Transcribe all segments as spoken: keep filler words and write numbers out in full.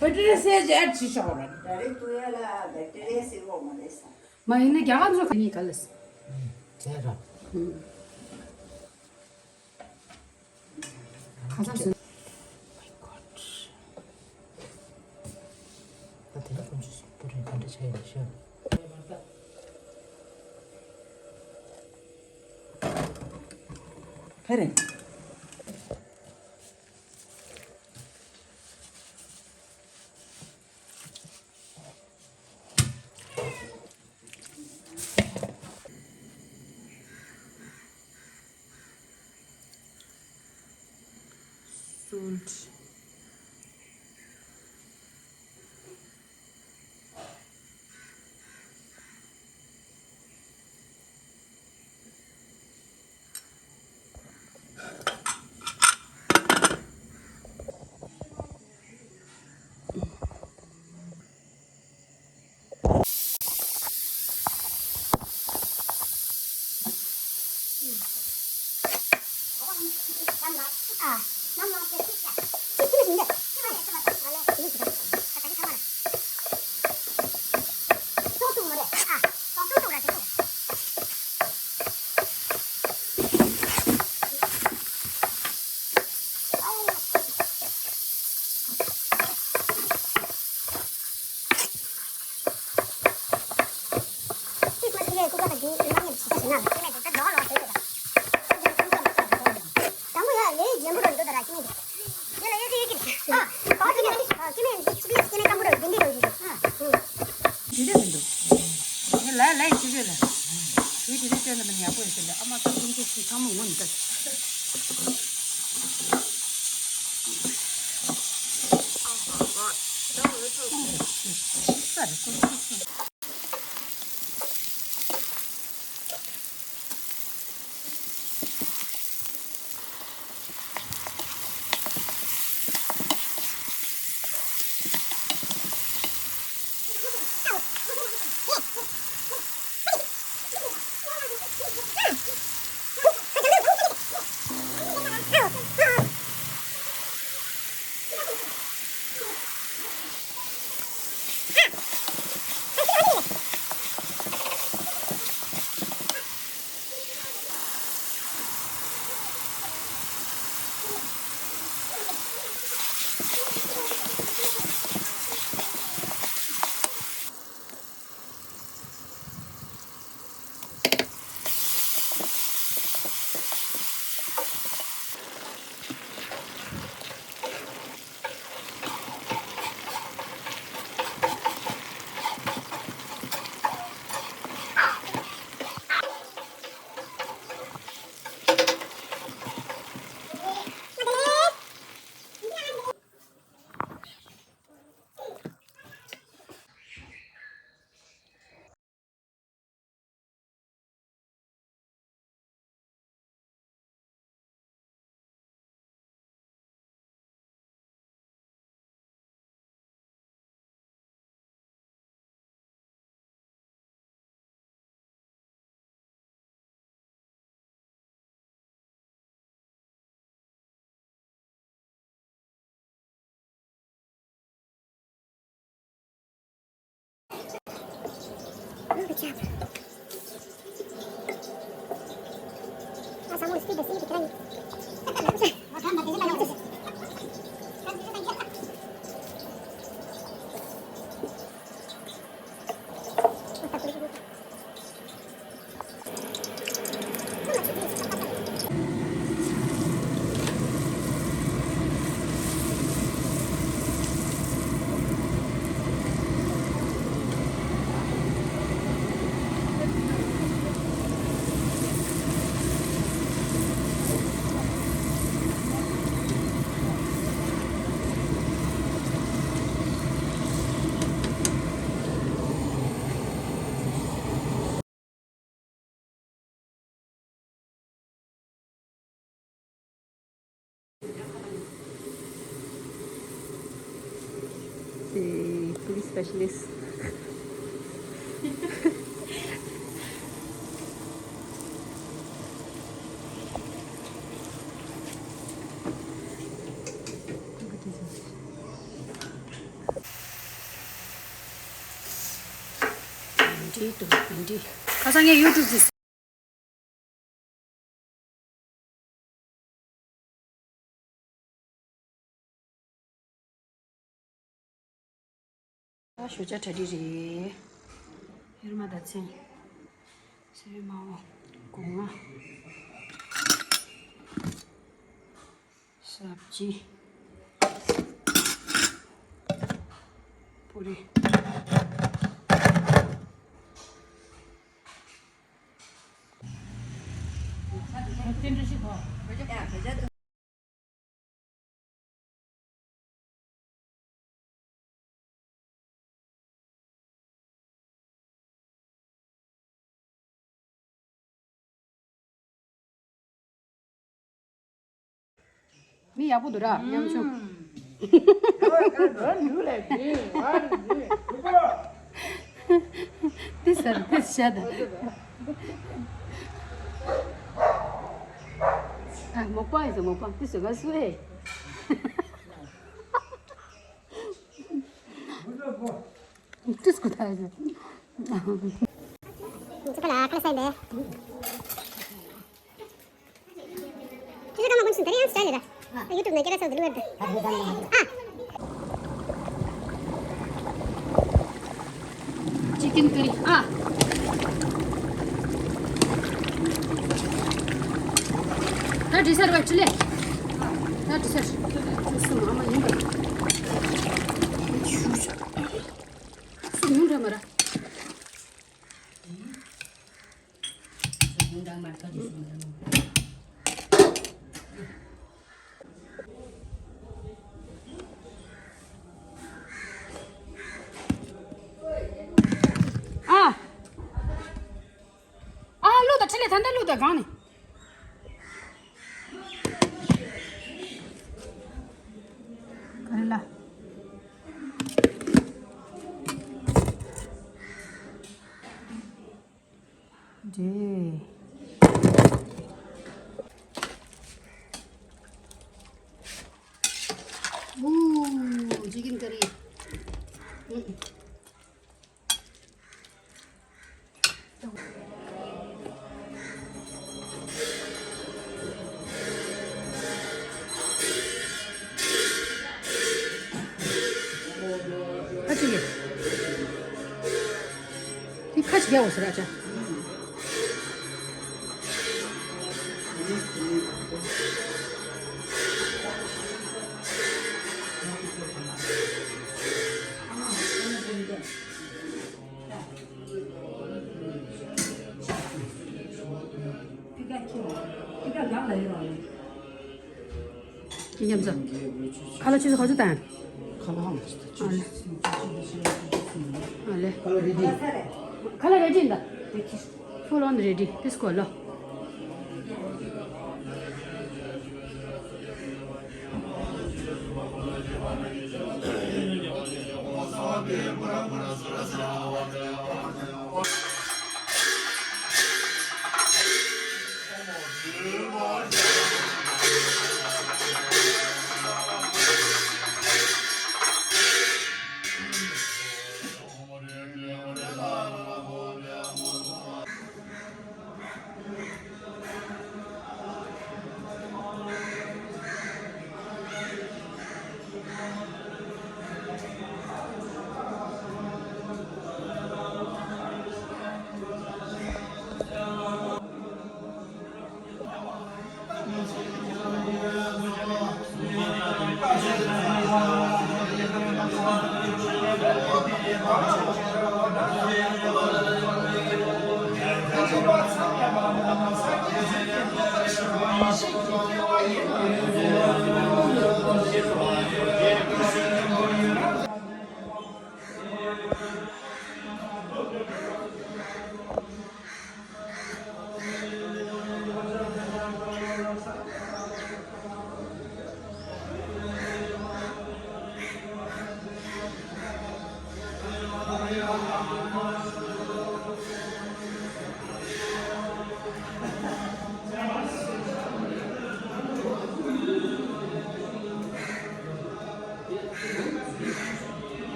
བེ་ཏྲི་རི་སེལ་གྱི་ཨེ་ཌི་བྱེད་ཆོག་ར། ད་རེས་ཏུ་ཡ་ལ་བེ་ཏྲི་རི་སེལ་གོ་མ་རེད་ས། མ་ཡིན་ན་རྒྱ་གར་ཚོ་ག་ནས་ག་ལས། བྱས་ར། ཁ་སང་ཟིན། ད་དེ་ལ་ཀུན་སྤྱོད་སོགས་པོ་རེད་ག་འདྲ་བྱས་ཡོད་ཤག་ཕེ་རེད། Salt. ཇི་འདྲ་མི་འདུག་ངས་ལ་ལ་ཡིན་ཅི་བྱེད་ལ། དེ་དེ་རིང་སྟོན་ལ་མི་ཡག་པོ་ཡོད་ཟེར་ལ་ཨ་མ་ད་ཀུན་སྤྱོད་ཚང་མ་ངོ་མི་ལྟ། Good job. That's almost good to see the train. The police specialist. འདི་དུ་འདི། ཁ་སང་ངས་ཡུ་ཊུབ་ཟིག་ཨ་ཞོ་ཅ་གྲ་སྒྲིག་རེད། ཧེ་ར་མ་ད་ཚན། སེ་རེ་མ་འོ། སྒོ་ང་། སབ་ཇི། པུ་རི། མི་ཡག་པོ་འདུག་ར་ཉམ་ཆུང་། འདི་ཟེར་འདི་བཤད་ད། ཨ་མོག་པ་ཡིན་ཟེར་མོག་པ་འདི་ཟེར་ག་སུ་ཨེ། ཏིས་ཀུ་ཐ་ཡ། ཚོ་ཁ་ལ་ཁ་ལ་སེ་འདི། ཁྱེད་ཚོ་ཀ་མ་ཀུན་སུན་ད་རེ་ཡང་སི་ཊལ་ལ། ཡུ་ཊུབ་ནང་སྐད་ལ་སོགས་འདི་ལུ་ཡོད། ཨ། ཅི་ཀིན་ཀ་རི། ཨ། ད་འདྲི་སར་བ་ཅི་ལེ། ད་འདྲི་སར། ཅི་སུ་མ་མ་ཡིན་པ། སུ་ཡོང་འདྲ་མ་ར། ཨ། ཨ་ལུག་དང་ཁྲི་ལས་ད་ལྟ་ལུག་དང་གང་ནས། ག་རེ་ལ། འདྲེ། ཨུ། ཅི་ཀིན་ཀ་རི། ཨུ། ཁ་ཅིག་གི། དེ་ཁ་ཅིག་རྒྱག་འོ་ཟེར་ཨ་ཅག་ཁྱི་ཉམས་ཚ། ཁ་ལ་ཆུ་ཚོད་ག་ཚོད་བཏང་། ཁ་ལ་ཧམ། ཨ་ལེ། ཨ་ལེ། ཁ་ལ་རེ་ཌི། ཁ་ལ་རེ་ཌི་འདའ། Full on ready. This color.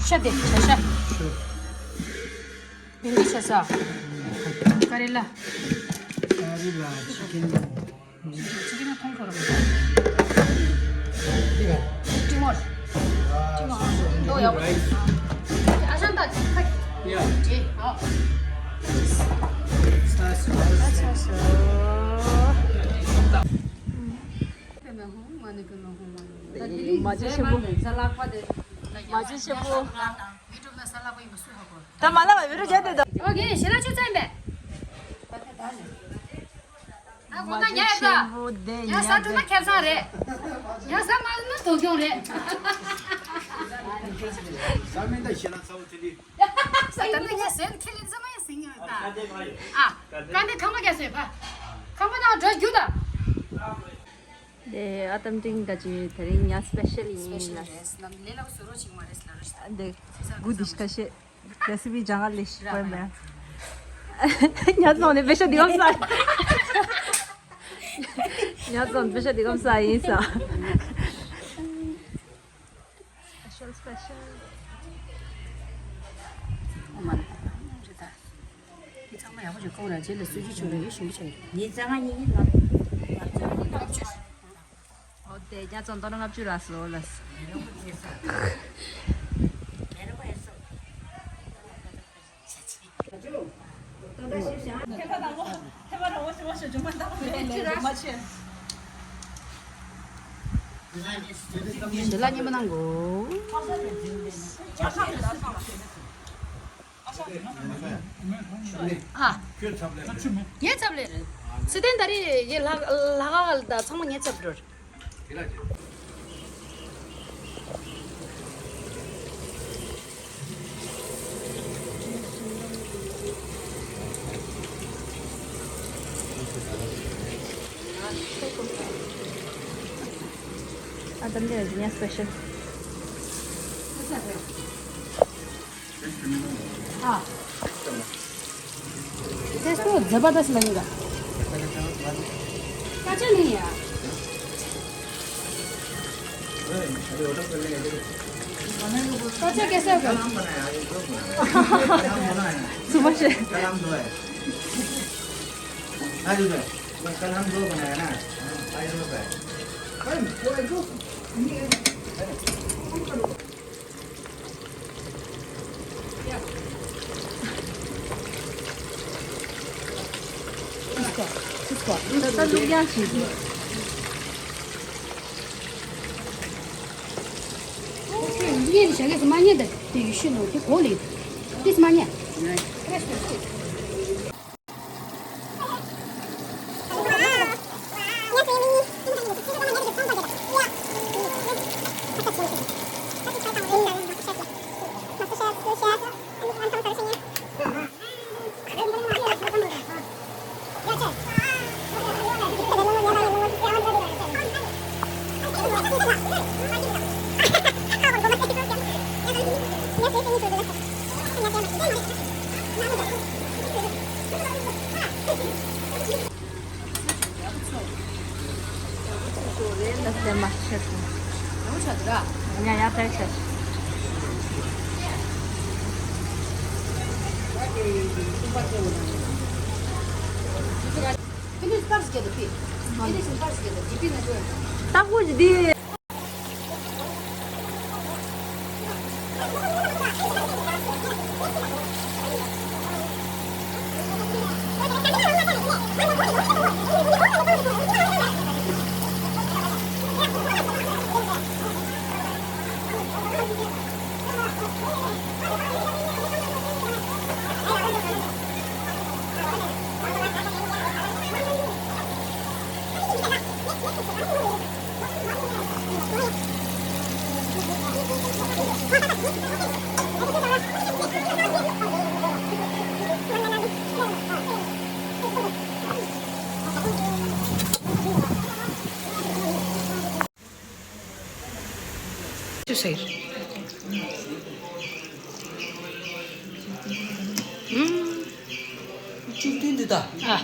ཤ་དེ་བྱ་ཤ། བེ་འདི་བྱ་ས། ཀ་རེ་ལ། ཀ་རེ་ལ་ཅི་ཀེན་མོ། ཅི་ཀེན་མོ་ཐོང་ཁོ་ར་མོ། ཏི་མོར། ཏི་མོར། ཏོ་ཡ་བོ། ཨ་ཞང་ད་ཁ། ཡ། ཨ། ཨ་ཆ་ཤོ། མ་ཇི་ཤེས་པོ། མ་ཇི་ཤེས་པོ། ད་མ་ལ་བ་བི་རུ་རྒྱལ་དེ་དང་། ཨོ་གེ་ཞེ་ལ་ཆུ་ཚན་པས། ད་ཁོ་ན་ཉ་ཡོད་ད། ཉ་ས་ཀྲུ་ན་ཁེབས་སང་རེད། ཉ་ས་མ་ན་དོ་ཀྱོང་རེད། ས་མེད་ད་ཞེ་ལ་ཚ་བོ་ཚེ་ལི། ས་ད་ན་ཉ་སེན་ཁེ་ལི་ཛ་མ་ཡ་སིང་ཡོད་ད། ཨ། ཀ་འདི་ཁང་པ་རྒྱ་སེ་པ། ཁང་པ་ནང་འགྲོ་རྒྱུ་ད། དེ་ཨ་ཏམ་ཏིང་ད་ཅི་དེ་རིང་ཉ་སི་པེ་ཤལ་ཡིན་ལ། སི་པེ་ཤལ་རེད། ལས་སླ་པོ་བཟོ་རོགས་ཅིག་མ་རེད་ལ་རོ་ཞིག་ད། འདི་གུ་དིཤ་ཁ་ཤས་རེ་སི་པི་ཇང་ལ་ལེ་ཤི་པར་མེ། ཉ་ཙོང་ནས་པེ་ཤ་དི་གམ་ས། ཉ་ཙོང་པེ་ཤ་དི་གམ་ས་ཡིན་ས། སི་པེ་ཤལ་སི་པེ་ཤལ། ཨོ་མ་ལ་རེད་ད། ཚང་མ་ཡག་པོ་ཞིག་གོ་ར་རྗེས་ལ་སུ་ཅི་བྱུང་རེད་ཞུ་བྱ། ངས་ཙང་ང་ཡིན་ལ། ཨོ་དེ་རྒྱ་ཚོ་མདོར་ན་ལྔ་བཅུ་ར་སོ་ལ། ཞེ་ལ་ཉི་མ་ནང་གོ། ཨ། ངའི་ཚབ་ལས་རེད། སི་ཏན་ད་རེས་ཡེ་ལ་ལ་ག་ལ་ད་ཚང་མ་ངའི་ཚབ་འགྲོ། ཨ་དམ་ལས་ཡ་སི་པེ་ཤལ། हाँ। टेस्ट तो जबरदस्त लगेगा। कच्चा नहीं है यार। कच्चा कैसे होगा? सुबह से। कल हम दो है। कल हम दो बनाया ना। ཅུ་ཟེར། ཨུམ། ཅུ་བདུན་འདི་ད། ཨ།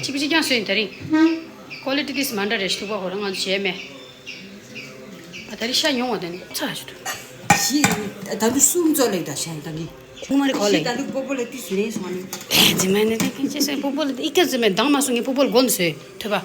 ཅི་བྱེད་ཀྱང་སོན་དེ་རིང་། ཀོ་ལི་ཊི་དིས་མ་འདྲ་རེད་ཤི་ཐུག་པ་ཧོ་རང་ང་ཚོ་བྱས་མེད། ད་རེས་ཤ་ཉུང་བ་དེ་ནི་ཚ་ཞུ་དུ། ཞི། ད་དུ་གསུམ་ཙོ་ལེགས་ད་ཤ་ད་གི། ངོ་མ་རེད་གོ་ལེ། ད་དུ་པོ་པོ་ལེ་ཏི་སི་རེ་སོང་ནི། ཨེ་ཛི་མ་ནི་ད་ཁྱེད་ཅེ་སེ་པོ་པོ་ལེ་ཨི་ཀ་ཛི་མ་དང་མ་སོང་ངེ་པོ་པོ་ལེ་གོ་ནི་སོས་ཐོས་པ།